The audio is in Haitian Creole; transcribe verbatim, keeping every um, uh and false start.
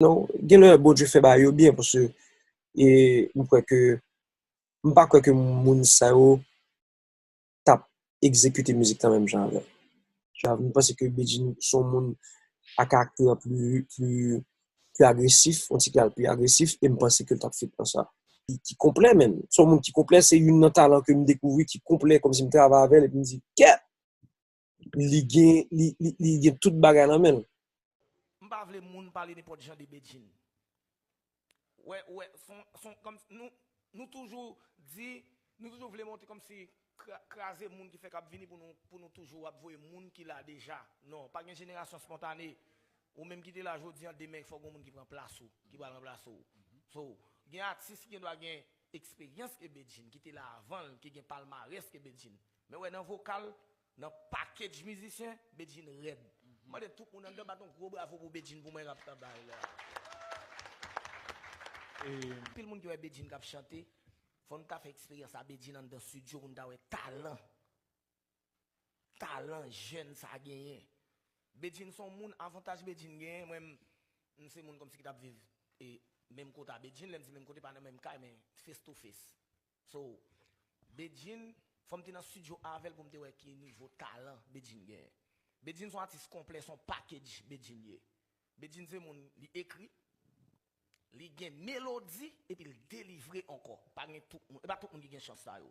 Non, gen lè Bondye fè bagay yo byen, paske e, m kwè ke, m pa kwè ke moun sa yo t ap egzekite mizik lan menm jan avè l. M panse ke Bedjine se yon moun a karaktè pli, pli, pli agresif, yon ti kal pli agresif, e m panse ke l t ap fit nan sa. Ki, ki konplè menm. Se yon moun ki konplè, se youn nan talan ke m dekouvri ki konplè, kòmsi m travay avè l, epi m di, kèt! Li gen, li, li, li gen tout bagay nan men l. M pa vle moun pale nenpòt jan de Bedjine. Wè, wè, son, son, kòm nou, nou toujou di, nou toujou vle montre kòmsi kra- kraze moun ki fèk ap vini pou nou, pou nou toujou ap voye moun ki la deja. Non, pa gen jenerasyon spontane. Ou menm ki te la jodi an, demen fòk gon moun ki pran plas ou, ki pral ranplase w. So, gen atis ki gen dwa gen eksperyans ke Bedjine, ki te la avan l, ki gen palmarès ke Bedjine. Men wè nan vokal, nan package mizisyen, Bedjine rèd. Mande tout moun anndan bat yon gwo bravo pou Bedjine pou mwen k ap bay la. Anpil moun ki wè Bedjine k ap chante, fò n ta fè eksperyans a Bedjine anndan studio pou n ta wè talan. Talan jèn sa genyen. Bedjine se yon moun, avantaj Bedjine genyen, mwen m se moun kòmsi ki t ap viv e menm kote a Bedjine, lè m di menm kote pa nan menm kay men face to face. So, Bedjine, fò m te nan studio avè l pou m te wè ki nivo talan Bedjine genyen. Bedjine se yon atis konplè, se yon package Bedjine ye. Bedjine se moun, li ekri, li gen melodi epi l delivre ankò. Pa gen tout moun, e pa tout moun ki gen chans sa yo.